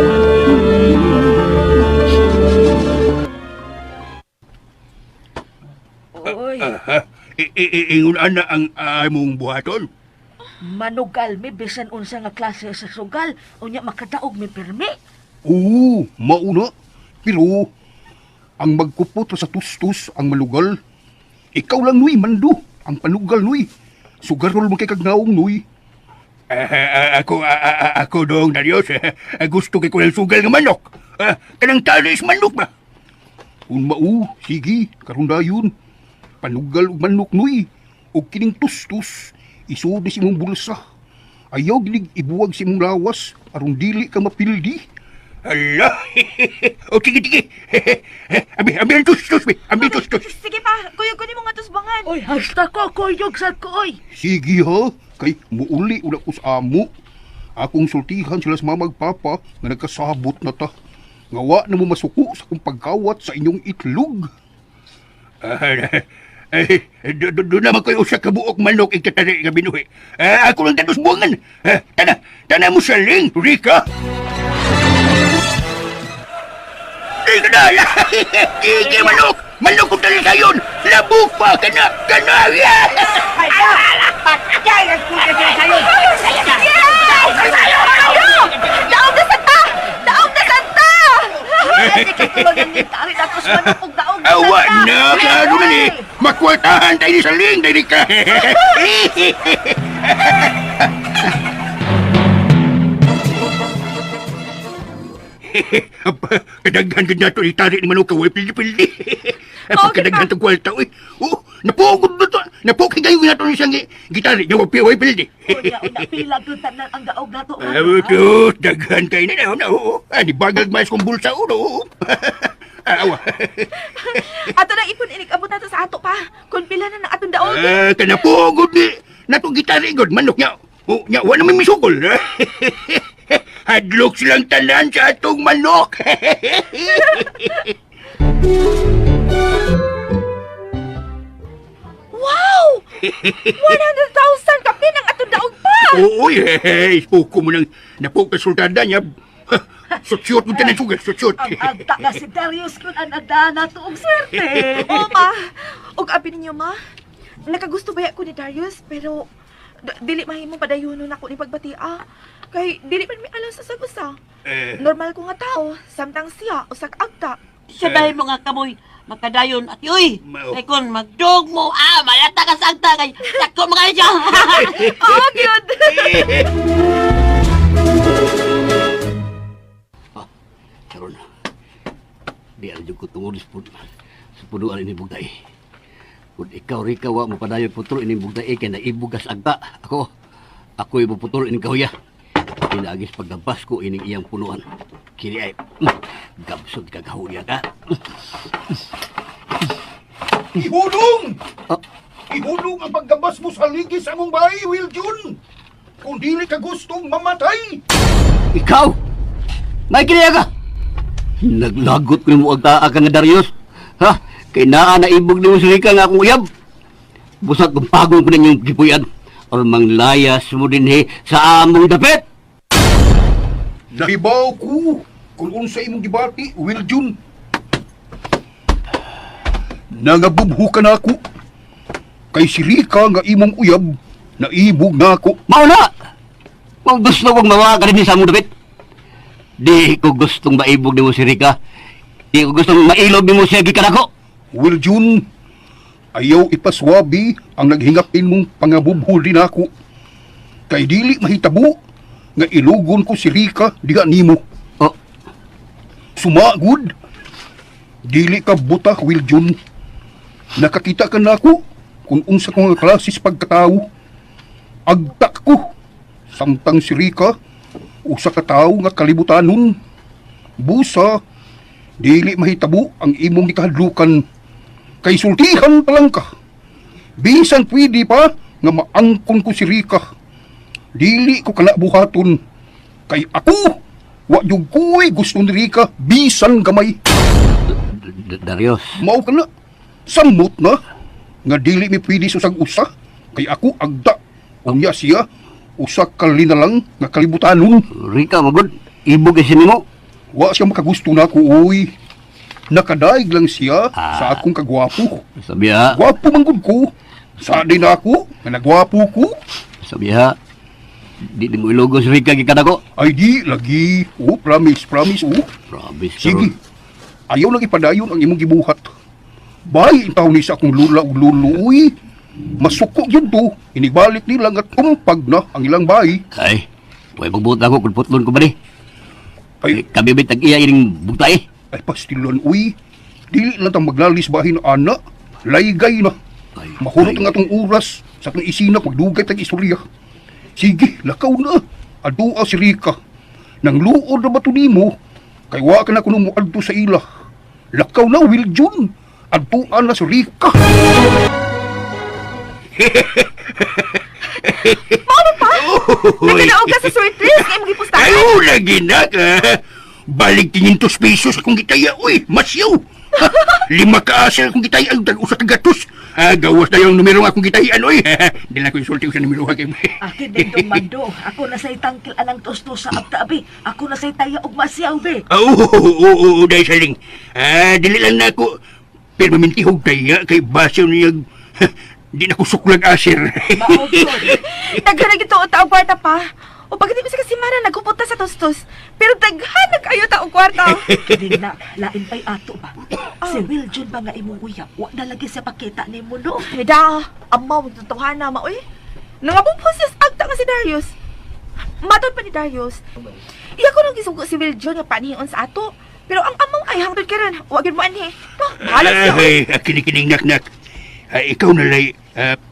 Speaker 3: Uy,
Speaker 2: Aha, ingon ana ang among buhaton.
Speaker 3: manugal mi bisan unsa nga klase sa sugal, unya makadaog mi pirmi.
Speaker 2: Oo, mauna. Pero, ang magkupot sa tustos ang malugal. Ikaw lang, nuy, mando. Ang panugal, nuy. Sugarol mo kay kagnaong, nuy. Ako, ako dong, Darius. Gusto kay ko ng sugal nga manok. Kanang talis manok ba? Kung mao, sige, karon dayon. Panugal og manok, nuy. Og kining tustos, isod ni sa imong bulsa. Ayaw ginig ibuwag sa imong lawas aron dili ka mapildi. Hala! O sige, sige. Abi, abi ang tustos, be. Abi ang tustos.
Speaker 4: Sige pa. Kuyog ko nimo nga tusbangan.
Speaker 3: Uy, hasta ko kuyog sa ko oy.
Speaker 2: Sige ha, kay muuli ula ko sa amo. Akong sultihan sila sa mamag papa nga nagkasabot na ta. Nga wa na mo masuko sa akong pagkawat sa inyong itlog. Eh, doon naman kayo sa kabuok manok ikatari nga binuhi. Ako lang tanos buwangan. Tana, tana mo sa ling, Rika. Di ka na! Sige, manok! Manok kong talisayon! Labok pa! Kana! Kana! Yeah!
Speaker 4: Daog na santa! Daog na santa!
Speaker 3: Ay, di ka tulog ang ngitari na tos manok og daog na
Speaker 2: Awa
Speaker 3: santa.
Speaker 2: na! Klaro na ni! Makwartahan tayo ni Saling! Dahil ka! Kadaghan ka na ito itari ni Manok kaway pili-pili. Pagkadaghan itong kwarta, uy. Oh, napugod na to. Napugod kayo na ito siyang gitari. Yung way pili.
Speaker 3: Unya, unya, pila gyud tanan ang daog nato.
Speaker 2: Ito, daghan kayo na na. Oo, di bagag mas kong bulsa, oo. Awa.
Speaker 4: Ato na ipon inig abot nato sa ato pa. Kung pila na ng atong daog.
Speaker 2: Kanapugod ni. Natong gitari, god, manok niya. Oh, nya, wala may misugol. Hadlok silang tanan sa atong manok.
Speaker 4: Wow! 100,000 kapin ang atong daog pa!
Speaker 2: Oo, eh, ispuko mo nang napukasultada niya. Sutsut mo tanan sugal, sutsut.
Speaker 3: Ang agta nga si Darius kun ang adana tuong swerte.
Speaker 4: Oo, ma. Ug abi ninyo, ma. Nakagusto ba ko ni Darius, pero dili mahimo padayonon ako ni pagbatia. Kay dili man mi alam sa sagusa.
Speaker 2: Eh.
Speaker 4: Normal ko nga tao, samtang siya usag agta.
Speaker 8: Sabay mo nga kamoy, makadayon at uy,
Speaker 2: Mao.
Speaker 8: kay kun magdog mo, malata ka sa agta kay dako mga siya.
Speaker 4: Oo, gyud.
Speaker 5: Karon. Di ala jud ko tungod sa sa punuan ini bugtay. Kung ikaw Rika wa mapadayon putol ini bugtay kay naibugas agta. Ako ako'y muputol ining kahuya. Pinaagis pagdabas ko ining iyang punuan. Kini ay gabsod ka kahuya ka.
Speaker 2: Ihulong!
Speaker 5: Ah.
Speaker 2: Ihulong ang paggabas mo sa ligis sa among bahay, Wiljun! Kung dili ka gustong mamatay!
Speaker 5: Ikaw! May kiniya ka! Naglagot ko nimo agtaa ka nga Darius. Ha? Kay naa na ibog nimo si Rika nga akong uyab. Busag kung pagong ko ninyong gipuyan. Or manglayas mo dinhi sa among dapit.
Speaker 2: Nahibaw ko kung unsa imong gibati, Wiljun. Nangabubho ka na ako. Kay si Rika nga imong uyab, naibog na ako.
Speaker 5: Mao na! Kung gusto kong mawa ka dinhi sa among dapit. Di ko gustong maibog nimo si Rika. Di ko gustong mailog nimo siya gikan ako.
Speaker 2: Wiljun, ayaw ipaswabi ang naghingapin mong pangabubho din ako. Kay dili mahitabo nga ilugon ko si Rika diha nimo.
Speaker 5: Oh,
Speaker 2: Sumagod. Dili ka buta, Wiljun. Nakakita ka na ako kung unsa ko nga klase sa pagkatao. Agtak ko. Samtang si Rika, usa ka tawo nga kalibutanon. Busa, dili mahitabo ang imong gikahadlukan. Kay sultihan pa lang ka. Bisan pwede pa nga maangkon ko si Rika. Dili ko kana buhaton. Kay ako, wa jud ko'y gusto ni Rika bisan gamay.
Speaker 5: Darius.
Speaker 2: Mao ka na. Samot na. Nga dili mi pwede sa usa. Kay ako agda. Unya siya, usa ka linalang nga kalibutanon.
Speaker 5: Rika magud ibog kasi nimo.
Speaker 2: Wa siya makagusto na ako, uy. Nakadaig lang siya sa akong kagwapo.
Speaker 5: Sabi ha.
Speaker 2: Gwapo man gud ko. Sa din ako, nga nagwapo ko.
Speaker 5: Sabi ha. Di mo ilogo si Rika gikan ako.
Speaker 2: Ay di, lagi. Oh, promise, promise, oh.
Speaker 5: Promise
Speaker 2: Sige. Ayaw lang ipadayon ang imong gibuhat. Bay, intaw ni sa akong lula ug lulo, uy. Masuko yun to. Inibalik nila nga tumpag na ang ilang bay.
Speaker 5: Ay, way magbuot ako kung putlon ko ba ni?
Speaker 2: Ay,
Speaker 5: Eh, kami ba tag-iya ining bugtay?
Speaker 2: ay pastilon, uy. Dili lang tang maglalis bahin ana. Laygay na.
Speaker 5: Ay,
Speaker 2: Mahurot
Speaker 5: ay.
Speaker 2: ang atong oras sa atong isina magdugay tag istorya. Sige, lakaw na. Adua si Rika. Nang luod na ba to nimo? Kay wa ka na kuno moadto sa ila. Lakaw na, Wiljun. Adtua na si Rika.
Speaker 4: Mao pa? Nagkanaog ka sa surprise nga imong gipustahan.
Speaker 2: Ayaw lagi na ka. Balik 500 pesos akong gitaya. Uy, masyaw. Ha, lima ka asa akong gitaya. Ang tag-usa ka gatos. Ah, gawas na yung numero akong gitayaan. Uy, di na ko insulti ko sa numero. Ha, kay-
Speaker 3: Akin din tong mando. Ako na sa'y tangkil anang tustos sa abtabi. Ako na sa'y taya og masyaw be.
Speaker 2: Ah, Oo, oo, oo, oo, dahil saling. Ah, dili lang na ako. Pero mamintihog taya kay baso niya. Di na ko suklag asir.
Speaker 3: Mao gyud.
Speaker 4: Daghan na gito og kwarta pa. O pagdating ko sa kasimana, naghupunta sa tustos. Pero daghan na kayo taong kwarta.
Speaker 3: Kining na, lain pa'y ato ba? Si Wiljun ba nga imong uyab? Wa na lagi siya pakita nimo no.
Speaker 4: Heda, amaw magtutuhana ma, uy. Nangabubho siya sa agta nga si Darius. Matod pa ni Darius. Iya ko nung gisugo si Will John nga panihion sa ato. Pero ang amaw ay hangtod karon, wa gyud mo anhi. Oh, bahala siya.
Speaker 2: Ay, kinikining nak-nak. Ah, ikaw na lay,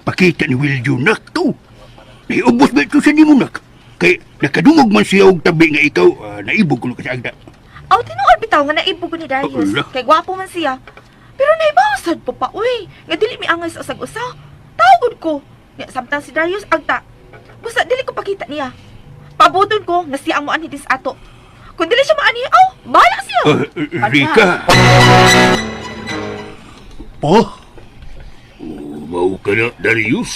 Speaker 2: pakita ni Will nak to. Naiubos ba ito sa nimo nak? Kay nakadungog man siya og tabi nga ikaw, naibog ko ka sa agda.
Speaker 4: Aw, tinuod bitaw nga naibog ko ni Darius.
Speaker 2: Ala.
Speaker 4: Kay gwapo man siya. Pero naibawsad pa pa, uy. Nga dili mi angay sa usag-usa. Tawgod ko. Nga samtang si Darius agta. Busa dili ko pakita niya. Pabuton ko nga siya ang moanhi din sa ato. Kung dili siya maanhi, aw, bahala siya.
Speaker 2: Rika. Pa?
Speaker 7: Mao ka na, Darius.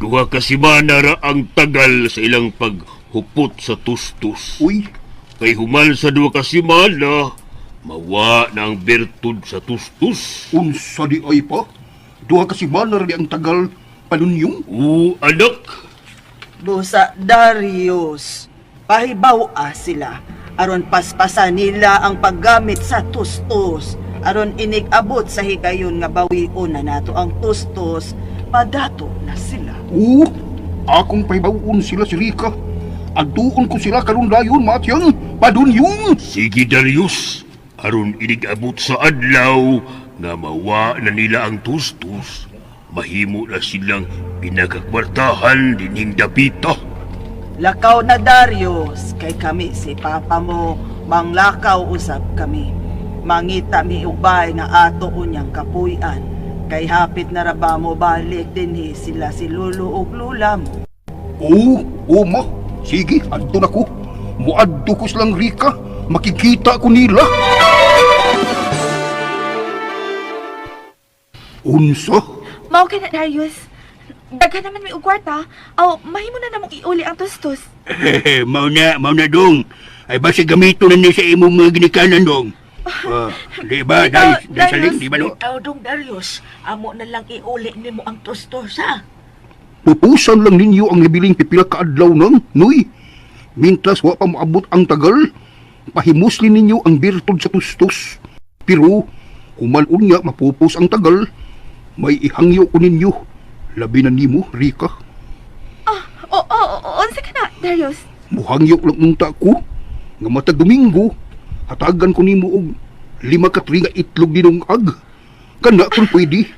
Speaker 7: 2 ka semana ra ang tagal sa ilang paghupot sa tustos.
Speaker 2: Uy,
Speaker 7: Kay human sa 2 ka semana, mawa na ang bertud sa tustos.
Speaker 2: Unsa di ay pa? 2 ka semana ra di ang tagal panunyong?
Speaker 7: Oo, anak.
Speaker 6: Busa Darius, pahibaw-a sila aron paspasan nila ang paggamit sa tustos aron inig-abot sa higayon nga bawion na nato ang tustos padato na sila.
Speaker 2: Oo, akong pahibawon sila si Rika. Adtuon ko sila karon dayon, matyang, padunyong.
Speaker 7: Sige, Darius. Aron inig-abot sa adlaw nga mawa na nila ang tustos, mahimo na silang pinagakwartahan dining dapita.
Speaker 6: Lakaw na Darius, kay kami si papa mo, manglakaw usab kami. Mangita mi ubay nga ato unyang kapuy-an. Kay hapit na ra ba mo balik dinhi sila si Lolo ug Lula mo.
Speaker 2: Oo, oo ma. Sige, adto na ko. Muadto ko silang Rika. Makikita ko nila. Unsa?
Speaker 4: Mao ka na, Darius. Daghan naman may og kwarta. Aw, mahimo na namong iuli ang tustos.
Speaker 2: Mao na dong. Ay basta gamito na ni sa imong mga ginikanan dong. Ah, di ba,
Speaker 4: Ikaw,
Speaker 2: dai, dai saling,
Speaker 4: Darius.
Speaker 2: di ba no?
Speaker 3: Bitaw dong Darius, amo na lang iuli nimo ang tustos ha.
Speaker 2: Pupusan lang ninyo ang nabiling pipila ka adlaw nang, nuy. Mintras wa pa moabot ang tagal, pahimuslin ninyo ang birtud sa tustos. Pero, human unya mapupos ang tagal, may ihangyo ko ninyo. Labi na nimo, Rika.
Speaker 4: Ah, oo, oh, unsa ka na, Darius?
Speaker 2: Muhangyo lang unta ko. Nga matag Domingo, hatagan ko nimo og 5 ka tray nga itlog dinungag. Kana kung pwede.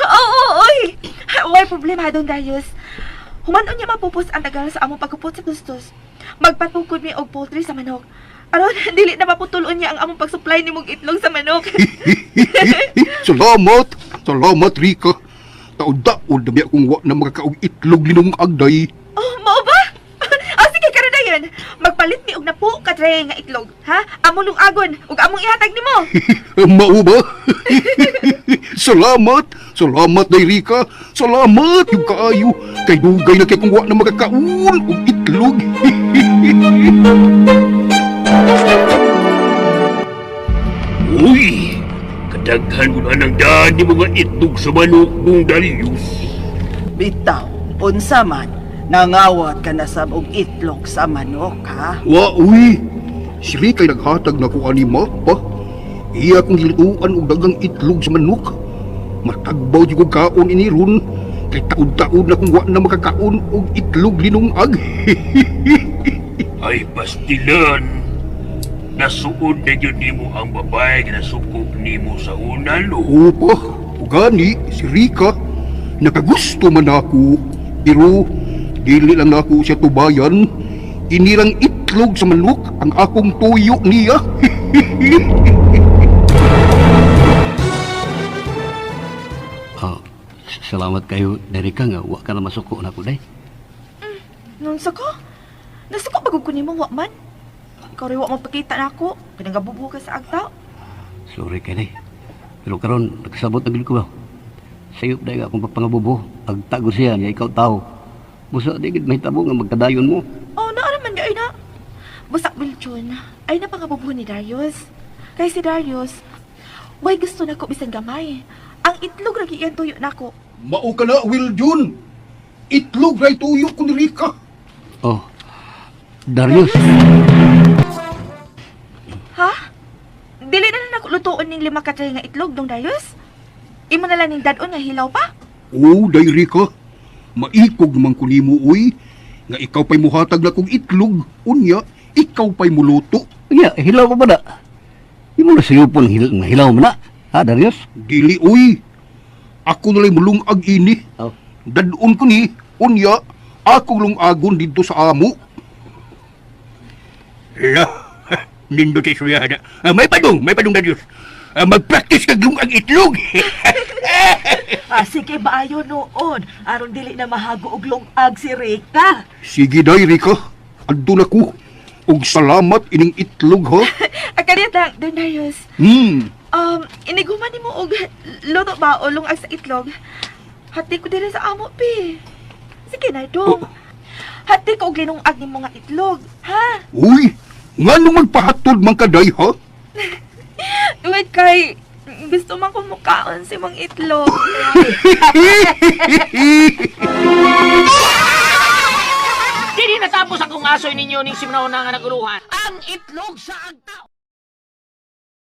Speaker 4: Oo, oy. Way problema dong, Darius. Human unya mapupos ang tagal sa among pagkupot sa tustos. Magpatukod mi og poultry sa manok. Aron dili na maputol unya ang among pag-supply nimong itlog sa manok.
Speaker 2: Salamat! Salamat, Rika. Taod-taod na biya kung wa na makakaog itlog linungag day.
Speaker 4: Oh, mao ba? Ah, sige, karon na yun. Magpalit mi og napo ka tray nga itlog, ha? Among lungagon ug among ihatag nimo.
Speaker 2: Mao ba? Salamat! Salamat, day Rika. Salamat yung kaayo. Kay dugay na kay kung wa na makakaon og itlog.
Speaker 7: Uy! Kadaghan ko na ng daan ni mga itlog sa manok dong Darius.
Speaker 6: Bitaw, unsa man, nangawat ka na sab og itlog sa manok ha.
Speaker 2: Wa, uy! Si Rika ay naghatag na ko ani ma, pa. Iya kong gilutuan og dagang itlog sa manok. Matagbaw di ko kaon ini ron. Kay taod-taod na kung wa na makakaon og itlog linungag.
Speaker 7: Ay, pastilan! Nasuod na yun nimo ang babae nga nasukog nimo sa una, no?
Speaker 2: Opa, gani si Rika. Nakagusto man ako. Pero dili lang ako siya tubayan. Inirang itlog sa manok ang akong tuyo niya.
Speaker 5: Ah, salamat kayo, Derika, nga wa ka na masuko na ko, day.
Speaker 4: Nunsa ko? Nasuko bagog ko nimo wa man. Ikaw rin wa magpakita na ako. Kaya nagabubo ka sa agta.
Speaker 5: Sorry kay day. Pero karon nagsabot na gid ko ba. Sayop day nga akong pagpangabubo. Agtago siya niya ikaw tao. Busa di gid mahitabo nga magkadayon mo.
Speaker 4: Oh, naa naman di ay na. Basta Wilchon, ay na pangabubo ni Darius. Kay si Darius, way gusto na ko bisan gamay. Ang itlog ra giyan tuyo nako.
Speaker 2: Mao ka na, Will Jun. Itlog ray tuyo ko ni Rika.
Speaker 5: Oh. Darius,
Speaker 4: Ha? Dili na lang nako lutuon ning 5 ka tray nga itlog dong Darius. Imo na lang ning dadon nga hilaw pa.
Speaker 2: Oh, day Rika. Maikog naman ko nimo, uy. Nga ikaw pa'y muhatag na kong itlog. Unya, ikaw pa'y muluto.
Speaker 5: ya hilaw pa ba na? Imo na sayopon nga hilaw mo na. Ha, Darius?
Speaker 2: Dili, uy. Ako nala'y mulungag ini.
Speaker 5: Oh.
Speaker 2: Dadon ko ni, unya, akong lungagon dito sa amo. La, nindo kay suya na. Ah, may padung Darius. Ah, mag-practice kag lungag itlog.
Speaker 3: Ah, sige maayo noon aron dili na mahago og lungag si Rika.
Speaker 2: Sige day, Rika. Adto na ko. Og salamat ining itlog, ha?
Speaker 4: Akariya lang, Don Darius. Iniguman nimo og luto ba o lungag sa itlog? Hati ko diri sa amo, pi. Sige na, dong. Hati ko og linungag nimo nga itlog, ha?
Speaker 2: Uy, nganong magpahatod man ka day ha?
Speaker 4: Wait kay gusto man kong mukaon si mong itlog.
Speaker 1: Dili natapos akong asoy ninyo ning simnaw na nga naguluhan. Ang itlog sa agta.